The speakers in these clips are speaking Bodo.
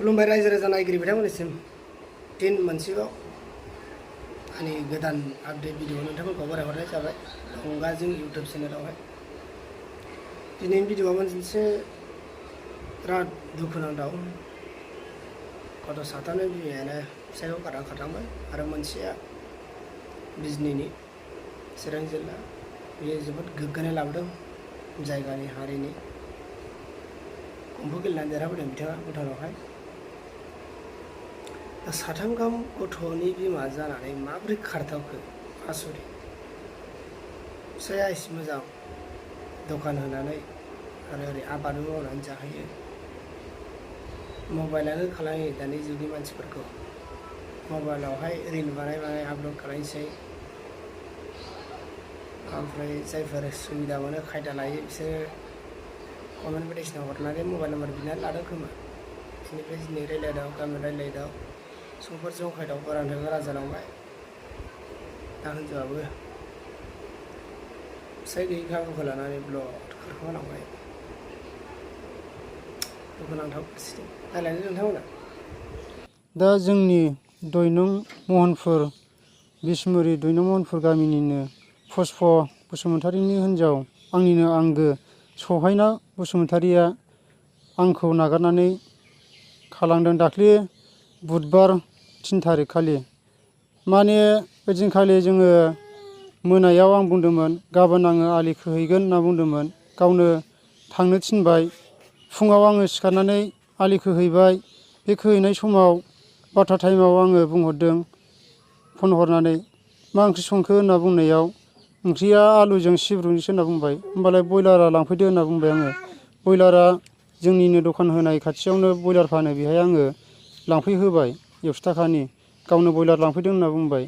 खुलुमबाय रायजो राजा नायगिरि बिथांमोननिसिम दिन मोनसेबाव आंनि गोदान आपडेट भिडिअ नोंथांमोनखौ बरायहरनाय जाबाय अंगाजों इउटुब चेनेलावहाय दिनैनि भिडिअआ मोनसे बिराद दुखुनांथाव गथ' साथामनि बिमायानो फिसायखौ गारना खारलांबाय आरो मोनसेया बिजनीनि चिरां जिल्ला बेयो जोबोद गोग्गानाय लाबोदों जायगानि हारिनि कम्फु गेलेनानै देरहाबोदों बिथाङा भुटानावहाय साथाम गाहाम गथ'नि बिमा जानानै माबोरै खारथावखो आसरित फिसाया एसे मोजां दखान होनानै आरो ओरै आबादबो मावनानै जाहोयो मबाइलानो खालामो दानि जुगनि मानसिफोरखौ मबाइलावहाय रिल बानाय आपल'ड खालामनोसै ओमफ्राय जायफोर सुबिदा मोनो खायदा लायो बिसोरो कमेन्ट बायदिसिना हरनानै मबाइल नाम्बार बिनानै लादों खोमा बिनिफ्राय दिनै रायलायदाव गाबोन रायलायदाव समफोर जंखायदाव बारानिफ्राय बारा जालांबाय दा हिनजावाबो फिसाय गैयि खाबुखौ लानानै ब्लड खारखोमालांबाय दुखुनांथाव परिस्थिति रायलायनो नोंथांमोना दा जोंनि दयनं महनपुर बिसमुरि दयनं महनपुर गामिनिनो पुष्प बसुमतारीनि हिन्जाव आंनिनो आंगो सहायना बसुमतारीया आंखौ नागारनानै खालांदों दाख्लि बुधबार 3 थारिख खालि माने ओइदिनखालि जोङो मोनायाव आं बुंदोंमोन गाबोन आङो आलि खोहैगोन होनना बुंदोंमोन गावनो थांनो थिनबाय फुङाव आङो सिखारनानै आलि खोहैबाय बे खोहैनाय समाव 12 टाइमाव आङो बुंहरदों फन हरनानै मा ओंख्रि संखो होनना बुंनायाव ओंख्रिया आलुजों सिब्रुजोंसो होनना बुंबाय होमबालाय बयलारा लांफैदो होनना बुंबाय आङो बयलारा जोंनिनो दखान होनाय खाथियावनो बयलार फानो बेहाय आङो लांफैहोबाय 100 थाखानि गावनो बयलार लांफैदों होनना बुंबाय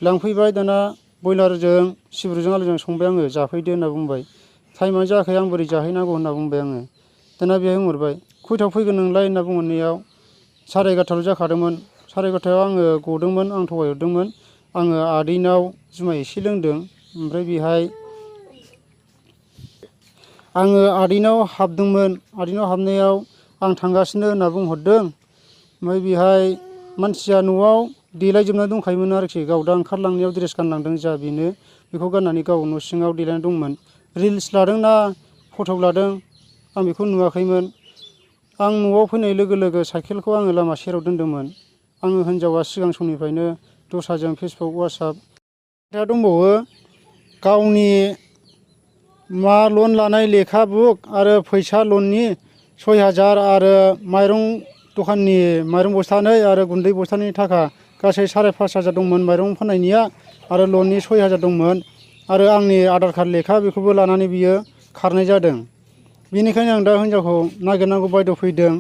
लांफैबाय दाना बयलारजों सिब्रुजों आलुजों संबाय आङो जाफैदो होनना बुंबाय टाइमानो जायाखै आं बोरै जाहैनांगौ होनना बुंबाय आङो दाना बेहाय बुंहरबाय खयथायाव फैगोन नोंलाय होनना बुंहरनायाव 11:30 जाखादोंमोन 11:30 आङो गदोंमोन आं थगायहरदोंमोन आङो आदैनाव जुमाय एसे लोंदों ओमफ्राय बेहाय आङो आदैनाव हाबदोंमोन आदैनाव हाबनायाव आं थांगासिनो होनना बुंहरदों ओमफ्राय बेहाय मानसिया न'आव देलायजोबना दंखायोमोन आरोखि गाव दा ओंखारलांनायाव ड्रेस गानलांदों जा बेनो बेखौ गाननानै गाव न' सिङाव देलायना दंमोन रिल्स लादोंना फट' लादों आं बेखौ नुवाखैमोन आं न'आव फैनाय लोगो लोगो साइकेलखौ आङो लामा सेराव दोनदोंमोन आङो हिनजावा सिगां समनिफ्रायनो दस्राजों फेसबुक वाट्सएप खोथा दंबावो गावनि मा लन लानाय लेखा बुक आरो फैसा लननि 6000 आरो माइरं दखाननि माइरं बस्थानै आरो गुन्दै बस्थानि थाखा गासै 5,500 दंमोन माइरं फाननायनिया आरो लननि 6000 दंमोन आरो आंनि आधार कार्ड लेखा बेखौबो लानानै बियो खारनाय जादों बेनिखायनो आं दा हिनजावखौ नागिरनांगौ बायद' फैदों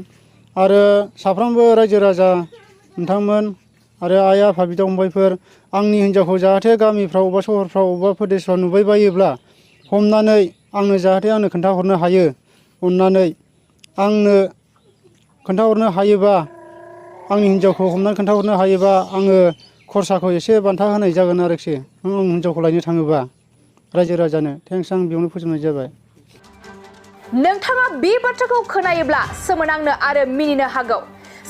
आरो साफ्रोमबो रायजो राजा नोंथांमोन आरो आइ आफा बिदा फंबायफोर आंनि हिनजावखौ जाहाथे गामिफ्राव अबेबा सहरफ्राव अबेबा प्रदेशफ्राव नुबाय बायोब्ला हमनानै आंनो जाहाथे आंनो खोन्थाहरनो हायो अननानै आंनो खोन्थाहरनो हायोबा आंनि हिनजावखौ हमनानै खोन्थाहरनो हायोबा आङो खरसाखौ एसे बान्था होनाय जागोन आरोखि आं हिनजावखौ लायनो थाङोबा रायजो राजानो थेंक्स आं बेयावनो फोजोबनाय जाबाय नोंथाङा बे बाथ्राखौ खोनायोब्ला सोमोनांनो आरो मिनिनो हागौ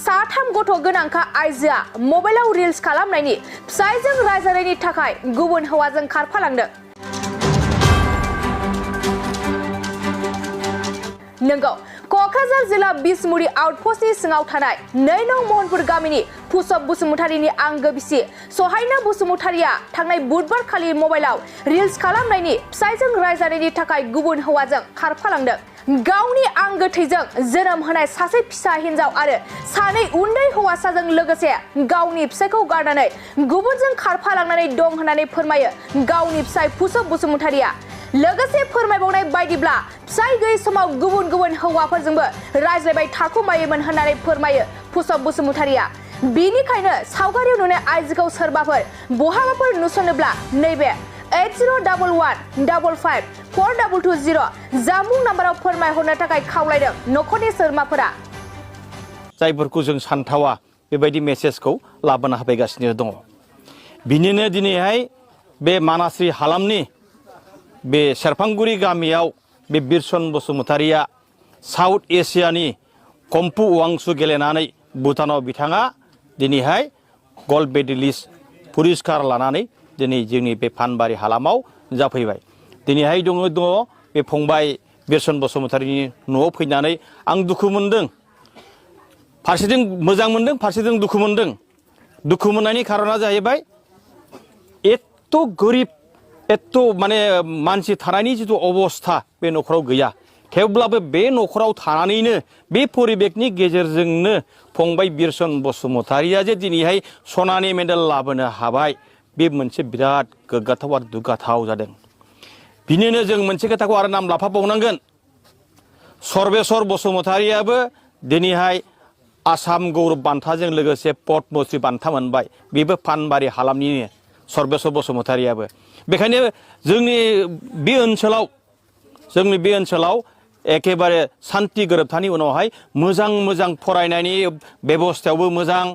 साथाम गथ' गोनांखा आइजोआ मबाइलाव रिल्स खालामनायनि फिसायजों रायजानायनि थाखाय गुबुन हौवाजों खारफालांदों नंगौ क'क्राझार जिल्ला बिसमुरि आउटपस्टनि सिङाव थानाय 2 नं महनपुर गामिनि पुष्प बसुमतारीनि आंगो बिसि सहायना बसुमतारीया थांनाय बुधबार खालि मबाइलाव रिल्स खालामनायनि फिसायजों रायजानायनि थाखाय गुबुन हौवाजों खारफालांदों गावनि आंगो थैजों जोनोम होनाय सासे फिसा हिन्जाव आरो 2 उन्दै हौवासाजों लोगोसे गावनि फिसायखौ गारनानै गुबुनजों खारफालांनानै दं होननानै फोरमायो गावनि फिसाय पुष्प बसुमतारीया लोगोसे फोरमायबावनाय बायदिब्ला फिसाय गैयै समाव गुबुन गुबुन हौवाफोरजोंबो रायज्लायबाय थाखुमायोमोन होननानै फोरमायो पुष्प बसुमतारीया बेनिखायनो सावगारियाव नुनाय आइजोखौ सोरबाफोर बहाबाफोर नुसनोब्ला नैबे 8011554220 जामुं नाम्बाराव फोरमायहरनो थाखाय खावलायदों नखरनि सोद्रोमाफोरा जायफोरखौ जों सानथावा बेबायदि मेसेजखौ लाबोना होफैगासिनो दङ बिनिनो दिनैहाय बे मानास्रि हालामनि बे सेरफांगुरि गामियाव बे बिरसन बसुमतारीया साउथ एसियानि कम्फु वांसु गेलेनानै भुटानाव बिथाङा दिनैहाय गल्ड मेडेलिस्ट पुरस्कार लानानै दिनै जोंनि बे फानबारि हालामाव जाफैबाय। दिनैहाय दङ बे फंबाय बिरसन बसुमतारीनि न'आव फैनानै आं दुखु मोनदों। फारसेथिं मोजां मोनदों, फारसेथिं दुखु मोनदों। दुखु मोननायनि खारना जाहैबाय एत्त' गोरिब, एत्त' माने मानसि थानायनि जिथु अबस्था बे न'खराव गैया। थेवब्लाबो बे न'खराव थानानैनो बे परिबेकनि गेजेरजोंनो फंबाय बिरसन बसुमतारीया जे दिनैहाय सनानि मेडेल लाबोनो हाबाय, बे मोनसे बिराद गोग्गाथाव आरो दुगाथाव जादों। बिनिनो जों मोनसे खोथाखौ आरो नाम लाफाबावनांगोन। सर्बेश्वर बसुमतारीयाबो दिनैहाय आसाम गौरब बान्थाजों लोगोसे पद्मश्री बान्था मोनबाय। बेबो फानबारि हालामनिनो सर्बेश्वर बसुमतारीयाबो। बेखायनो जोंनि बे ओनसोलाव एखेबारे सान्थि गोरोबथानि उनावहाय मोजां फरायनायनि बेबस्थायावबो मोजां,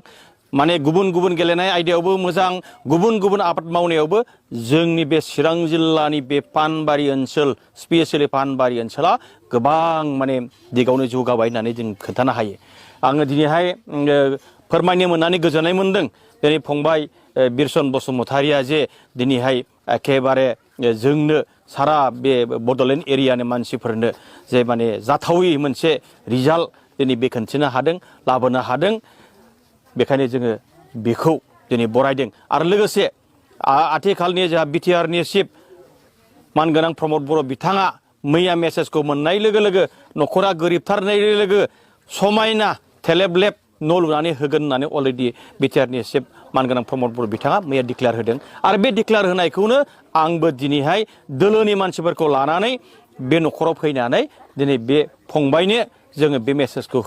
माने गुबुन गेलेनाय आयदायावबो मोजां, गुबुन आबाद मावनायावबो जोंनि बे चिरां जिल्लानि बे पानबारि ओनसोल, स्पेसियेलि पानबारि ओनसोला गोबां माने दिगावनो जौगाबाय होननानै जों खोन्थानो हायो। आङो दिनैहाय फोरमायनो मोननानै गोजोननाय मोनदों। दिनै फंबाय बिरसन बसुमतारीया जे दिनैहाय एखेबारे जोंनो सारा बे बड'लेण्ड एरियानि मानसिफोरनो जे माने जाथावै मोनसे रिजाल्ट दिनै बे खोन्थिनो हादों, लाबोनो हादों। बेखायनो जोङो बेखौ दिनै बरायदों। आरो लोगोसे आथिखालनि जोंहा बिटिआरनि चिफ मानगोनां प्रमद बर' बिथाङा मैया मेसेजखौ मोननाय लोगो लोगो न'खरा गोरिबथारनाय लोगो समायना थेलेबलेब न' लुनानै होगोन होननानै अलरेडि बिटिआरनि चिफ मानगोनां प्रमद बर' बिथाङा मैया डिक्लेयार होदों। आरो बे डिक्लेयार होनायखौनो आंबो दिनैहाय दोलोनि मानसिफोरखौ लानानै बे न'खराव फैनानै दिनै बे फंबायनो जोङो बे मेसेजखौ